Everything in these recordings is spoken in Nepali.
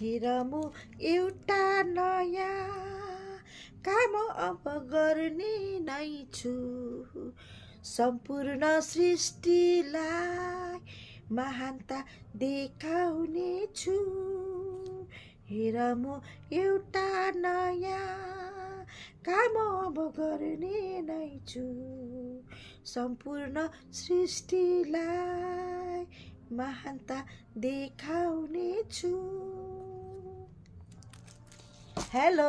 हेर म एउटा नयाँ काम अब गर्ने नै छु, सम्पूर्ण सृष्टिलाई महानता देखाउने छु। हेर म एउटा नयाँ काम अब गर्ने नै छु, सम्पूर्ण सृष्टिलाई महानता देखाउने छु। हेलो,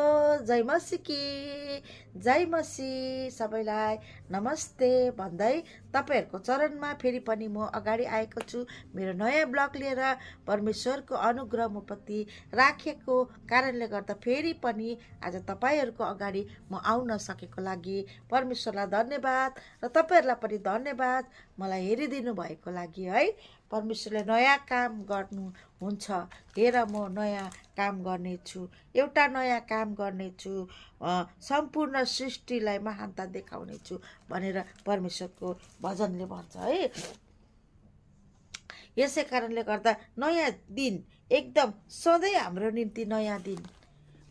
जय मसीकी, जय मसी सबैलाई नमस्ते भन्दै तपाईँहरूको चरणमा फेरि पनि म अगाडि आएको छु मेरो नयाँ ब्लग लिएर। परमेश्वरको अनुग्रह म प्रति राखेको कारणले गर्दा फेरि पनि आज तपाईँहरूको अगाडि म आउन सकेको लागि परमेश्वरलाई धन्यवाद र तपाईँहरूलाई पनि धन्यवाद मलाई हेरिदिनु भएको लागि है। परमेश्वरले नयाँ काम गर्नुहुन्छ। हेर म नयाँ काम गर्नेछु, एउटा नयाँ काम गर्नेछु, सम्पूर्ण सृष्टिलाई महानता देखाउनेछु भनेर परमेश्वरको भजनले भन्छ है। यसै कारणले गर्दा नयाँ दिन एकदम सधैँ हाम्रो निम्ति नयाँ दिन।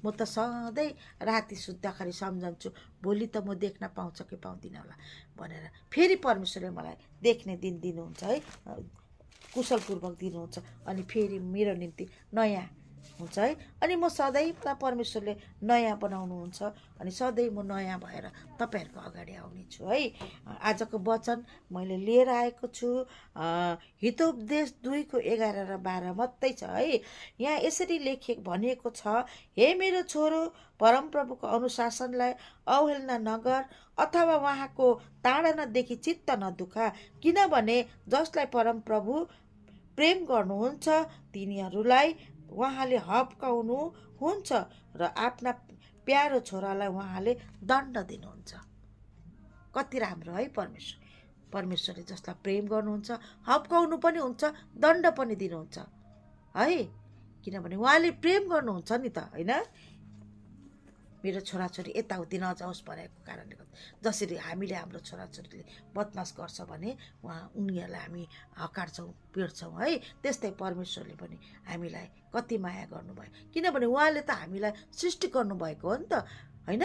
म त सधैँ राति सुत्दाखेरि सम्झन्छु भोलि त म देख्न पाउँछ कि पाउँदिनँ होला भनेर। फेरि परमेश्वरले मलाई देख्ने दिन दिनुहुन्छ है, कुशलपूर्वक दिनुहुन्छ अनि फेरि मेरो निम्ति नयाँ हुन्छ है। अनि म सधैँ परमेश्वरले नयाँ बनाउनुहुन्छ अनि सधैँ म नयाँ भएर तपाईँहरूको अगाडि आउनेछु है। आजको वचन मैले लिएर आएको छु हितोपदेश 2:11 र 12 मात्रै छ है। यहाँ यसरी भनिएको छ, हे मेरो छोरो, परमप्रभुको अनुशासनलाई अवहेलना नगर अथवा उहाँको ताडनादेखि चित्त नदुखा, किनभने जसलाई परमप्रभु प्रेम गर्नुहुन्छ तिनीहरूलाई उहाँले हप्काउनु हुन्छ र आफ्ना प्यारो छोरालाई उहाँले दण्ड दिनुहुन्छ। कति राम्रो है परमेश्वरले जसलाई प्रेम गर्नुहुन्छ हप्काउनु पनि हुन्छ, दण्ड पनि दिनुहुन्छ है, किनभने उहाँले प्रेम गर्नुहुन्छ नि त होइन। मेरो छोराछोरी यताउति नजाओस् भनेको कारणले गर्दा जसरी हामीले हाम्रो छोराछोरीले बदमास गर्छ भने उनीहरूलाई हामी हकार्छौँ पिट्छौँ है, त्यस्तै परमेश्वरले पनि हामीलाई कति माया गर्नुभयो, किनभने उहाँले त हामीलाई सृष्टि गर्नुभएको हो नि त होइन।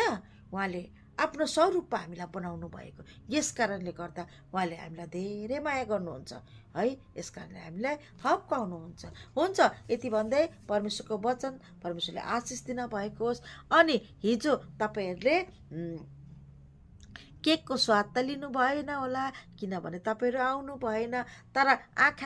उहाँले आफ्नो स्वरूपमा हामीलाई बनाउनु भएको, यस कारणले गर्दा उहाँले हामीलाई धेरै माया गर्नुहुन्छ है। यस कारणले हामीलाई हप्काउनुहुन्छ। हुन्छ, यति भन्दै परमेश्वरको वचन परमेश्वरले आशिष दिन भएको होस्। अनि हिजो तपाईँहरूले केकको स्वाद त लिनु भएन होला किनभने तपाईँहरू आउनु भएन, तर आँखा